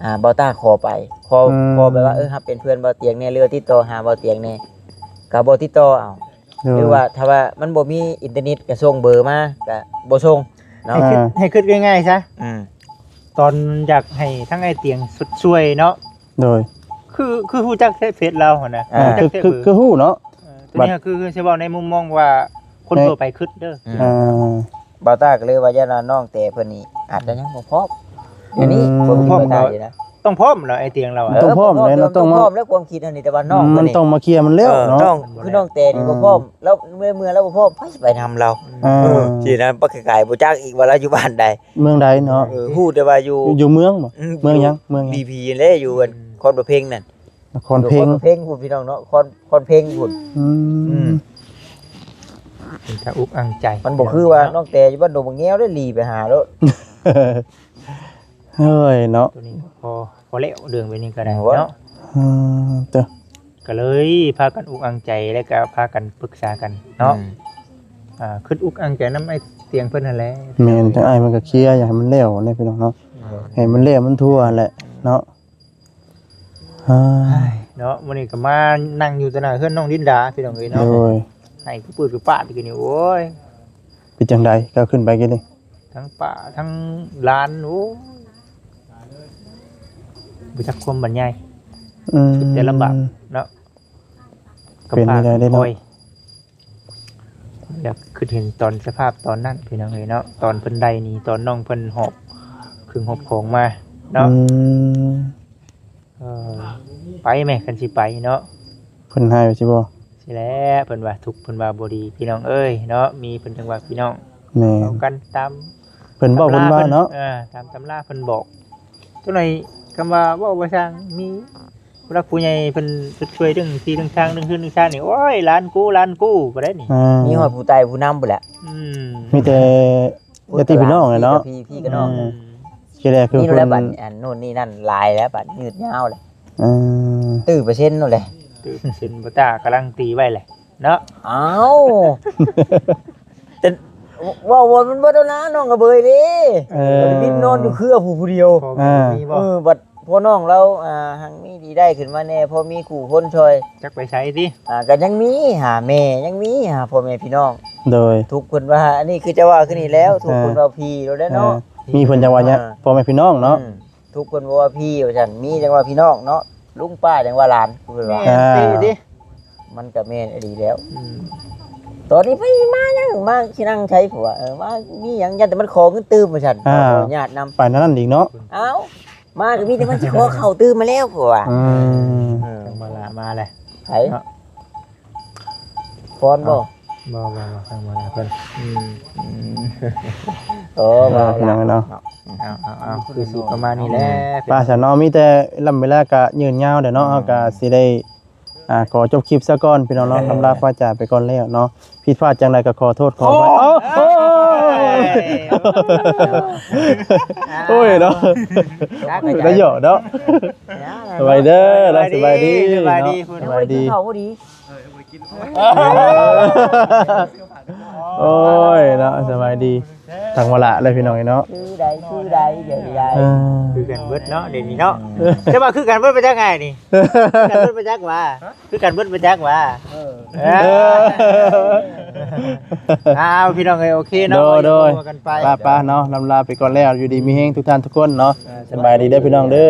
ອ່າ ເບົາຕ້າຂໍໄປ ຂໍ ອືມ ຂໍແບບວ່າ ເອີ ຮັບເປັນເພື່ອນເບົາຕຽງແດ່ ຫຼືວ່າຕິດຕໍ່ຫາເບົາຕຽງແດ່ ກໍບໍ່ຕິດຕໍ່ເອົາ ໂດຍ ຫຼືວ່າຖ້າວ່າມັນບໍ່ມີອິນເຕີເນັດກໍສົ່ງເບີມາ ກໍບໍ່ສົ່ງເນາະ ໃຫ້ຄິດ ອ່າ ໃຫ້ຄິດງ່າຍໆຊະ ອືມ ຕອນຢາກໃຫ້ທາງອ້າຍຕຽງຊົດຊ່ວຍເນາະ ໂດຍ ຄື ຄືຮູ້ຈັກແທ້ເຟສລາວຫັ້ນນະ ອ່າ ຮູ້ຈັກແທ້ ຄື ເບີ ຄືຮູ້ເນາະ ເອີ ຕົວນີ້ຄືຊິເວົ້າໃນມຸມມອງວ່າຄົນ ໃນ ທົ່ວໄປຄິດເດີ ອືມ ອ່າ ບ່າວຕ້າກໍເລີຍວ່າຢ້ານວ່ານ້ອງແຕເພິ່ນນີ້ອາດຈະຍັງບໍ່ພ້ອມ ອືມ ອັນນີ້ ອືມ ບໍ່ພ້ອມ ເຮົາ ຕ້ອງພ້ອມແລ້ວ ອ້າຍຕຽງລາວ ເອີ ຕ້ອງພ້ອມແລ້ວເນາະ ຕ້ອງ ຕ້ອງພ້ອມແລ້ວ ຄວາມຄິດອັນນີ້ ແຕ່ວ່ານ້ອງ ມັນຕ້ອງມາເຄຍມັນແລ້ວ ເອີ ເນາະ ນ້ອງ ຄືນ້ອງແຕນີ້ ອືມ ບໍ່ພ້ອມ ແລ້ວເມື່ອ ເມື່ອລາວບໍ່ພ້ອມ ໃຜຊິໄປນຳລາວ ອ່າ ເອີ ຊິນະ ບັກກະກາຍບໍ່ຈັກອີກວ່າລາວຢູ່ບ້ານໃດ ເມືອງໃດເນາະ ເອີ ຮູ້ແຕ່ວ່າຢູ່ ຢູ່ເມືອງບໍ່ ອືມ ເມືອງຫຍັງ ເມືອງຫຍັງ ບີພີແຫຼະ ຢູ່ອັນ ອືມ ຄອນພະເພັງນັ້ນ ນະຄອນເພັງ ຢູ່ຄອນພະເພັງພຸ້ນ ພີ່ນ້ອງເນາະ ຄອນ ຄອນເພັງພຸ້ນ ອືມ ອືມ ເປັນຕາອຸກອັ່ງໃຈ ມັນບໍ່ຄືວ່ານ້ອງແຕຢູ່ບ້ານດົງບັກແງວເດ້ ຫຼີໄປຫາໂລດ ເຮີ້ຍເນາະ ໂຕນີ້ພໍ ພໍແລ້ວ ເລື່ອງແບບນີ້ກໍໄດ້ເນາະ ເອີ ເຕີ ກໍເລີຍພາກັນອຸກອັ່ງໃຈ ແລ້ວກໍພາກັນປຶກສາກັນເນາະ ອືມ ອ່າ ຄິດອຸກອັ່ງໃຈນຳອ້າຍຕຽງເພິ່ນຫັ້ນແຫຼະ ແມ່ນ ທາງອ້າຍມັນກໍເຄຍ ຢາກໃຫ້ມັນແລ້ວແຫຼະ ພີ່ນ້ອງເນາະ ເອີ ໃຫ້ມັນແລ້ວມັນທົ່ວແຫຼະເນາະ ເອີ ເນາະ ມື້ນີ້ກໍມານັ່ງຢູ່ຕໍ່ໜ້າເຮືອນນ້ອງລິນດາ ພີ່ນ້ອງເອີຍເນາະ ໂດຍ ໃຫ້ຄືປືດຄືປາດກີ້ນີ້ ໂອ້ຍ ເປັນຈັ່ງໃດ ກໍຂຶ້ນໄປກີ້ນີ້ ທັງປ້າທັງຫຼານ ໂອ້ຍ ບໍ່ຈັກຄວາມບັນຍາຍ ອືມ ສຸດແຕ່ລຳບາກເນາະ ເປັນໄດ້ເນາະ ຢາກຄິດເຫັນຕອນສະພາບຕອນນັ້ນ ພີ່ນ້ອງເອີຍເນາະ ຕອນເພິ່ນໄດ້ນີ້ ຕອນນ້ອງເພິ່ນຫອບເຄື່ອງຫອບຂອງມາເນາະ ອືມ ເອີ ໄປແມ້ ຄັນຊິໄປເນາະ ເພິ່ນໃຫ້ຊິບໍ່ ຊິແຫຼະ ເພິ່ນວ່າທຸກ ເພິ່ນວ່າບໍ່ດີ ພີ່ນ້ອງເອີຍເນາະ ມີເພິ່ນຈັ່ງວ່າພີ່ນ້ອງ ແມ່ນ ເອົາກັນຕາມ ເພິ່ນເວົ້າ ຕຳລາ ເພິ່ນວ່າເນາະ ເອີ ຕາມຕຳລາເພິ່ນບອກ ຕົວໃດຄຳວ່າເວົ້າວ່າຊ່າງ ມີຜູ້ຫຼັກຜູ້ໃຫຍ່ເພິ່ນຊົດຊ່ວຍເລື່ອງທີ່ເລື່ອງທາງ ເລື່ອງເຮືອນເລື່ອງຊານນີ້ ໂອ້ຍ ລ້ານກູ ລ້ານກູ ບໍ່ໄດ້ນີ້ ອ່າ ມີຮອດຜູ້ໃຕ້ຜູ້ນຳພຸ້ນແຫຼະ ອືມ ມີແຕ່ ຍາດຕິພີ່ນ້ອງແຫຼະເນາະ ພີ່ກັບພີ່ ພີ່ກັບນ້ອງ ອືມ ຊິແລຄື ນີ້ແຫຼະ ເພິ່ນ ບັດອັນໂນ່ນນີ້ນັ້ນຫຼາຍແລ້ວ ບັດຍືດຍາວແລ້ວ ເອີ ຕື້ເປີເຊັນໂນ່ນແຫຼະ ຕື້ເປີເຊັນ ບໍ່ຕ້າກຳລັງຕີໄວ້ແຫຼະເນາະ ອ້າວ ແຕ່ເວົ້າວ່າມັນເບິດແລ້ວນະ ນ້ອງກະເບີຍເດ້ ເອີ ບິນນອນຢູ່ເຄືອຜູ້ ຜູ້ດຽວ ພໍ່ແມ່ ອ່າ ບໍ່ມີບໍ່ ເອີ ບັດພໍ່ນ້ອງລາວ ອ່າ ຮັ່ງມີດີໄດ້ຂຶ້ນມາແດ່ ພໍມີຄູ່ຄົນຊ່ອຍ ຈັກໄປໃສຕິ ອ່າ ກໍຍັງມີຫາແມ່ ຍັງມີຫາພໍ່ແມ່ພີ່ນ້ອງ ໂດຍ ທຸກເພິ່ນວ່າ ອັນນີ້ຄືຈະວ່າຄືນີ້ແລ້ວ ທຸກເພິ່ນວ່າພີ່ໂລດແຫຼະເນາະ ເອີ ມີເພິ່ນຈັ່ງວ່າ ອ່າ ພໍ່ແມ່ພີ່ນ້ອງເນາະ ອືມ ທຸກເພິ່ນບໍ່ວ່າພີ່ວ່າຊັ້ນ ມີຈັ່ງວ່າພີ່ນ້ອງເນາະ ລຸງປ້າຈັ່ງວ່າຫຼານ ເພິ່ນວ່າ ແມ່ນຕິ ອ່າ ຕິ ມັນກໍແມ່ນອີ່ຫຼີແລ້ວ ອືມ ຕອນນີ້ໄປມາຫຍັງ ມາຊິນັ່ງໃສ ເພາະວ່າ ເອີ ມາມີຫຍັງ ຢ້ານແຕ່ມັນຂໍເງິນຕື່ມວ່າຊັ້ນ ອ່າ ຂໍອະນຸຍາດນຳ ໄປນັ້ນອີກເນາະ ອ້າວ ມາກໍມີແຕ່ມັນຊິຂໍເຂົ້າຕື່ມມາແລ້ວ ເພາະວ່າ ອືມ ເອີ ຈັ່ງວ່າລະ ມາແຫຼະ ໃຜ ເນາະ ພອນບໍ່ ບໍ່ ບໍ່ ບໍ່ ທາງມາເພິ່ນ ອືມ ອືມ ໂອ້ ເອີ ວ່າ ພີ່ນ້ອງເນາະ ເອົາ ເອົາ ເອົາ ຄືຊິປະມານນີ້ແຫຼະ ປ້າສາວເນາະ ມີແຕ່ລຳເວລາກະຍືນຍາວແຫຼະເນາະ ອືມ ເຮົາກະຊິໄດ້ ອ່າ ຂໍຈົບຄລິບຊະກ່ອນ ພີ່ນ້ອງເນາະ ເອີ ລຳລາພາຈາກໄປກ່ອນແລ້ວເນາະ ຜິດພາດຈັ່ງໃດກໍຂໍໂທດຂໍອະໄພ ໂອ້ ໂອ້ ໂອ້ຍ ໂອ້ຍເນາະ ໄດ້ຫຍອກເນາະ ສະບາຍເດີ ສະບາຍດີ ສະບາຍດີ ເນາະ ສະບາຍດີ ເຂົ້າພໍດີ. ໂອ້ຍເນາະ ສະບາຍດີ ທັງມາລະເລີຍພີ່ນ້ອງເອີຍເນາະ ຄືໃດຄືໃດ ເອີ ຄືກັນເບິດເນາະ ດຽວນີ້ເນາະ ຈະວ່າຄືກັນເບິດໄປຈັກໄງນີ້ ຄືກັນເບິດໄປຈັກຫວາ ຄືກັນເບິດໄປຈັກຫວາ ເອີ ເອີ ເອີ ອ້າວ ພີ່ນ້ອງເອີຍ ໂອເຄເນາະ ໂດຍ ໂດຍ ກັນໄປ ໄປໆເນາະ ລຳລາໄປກ່ອນແລ້ວ ຢູ່ດີມີແຮງທຸກທ່ານທຸກຄົນເນາະ ເອີ ສະບາຍດີເດີພີ່ນ້ອງເດີ.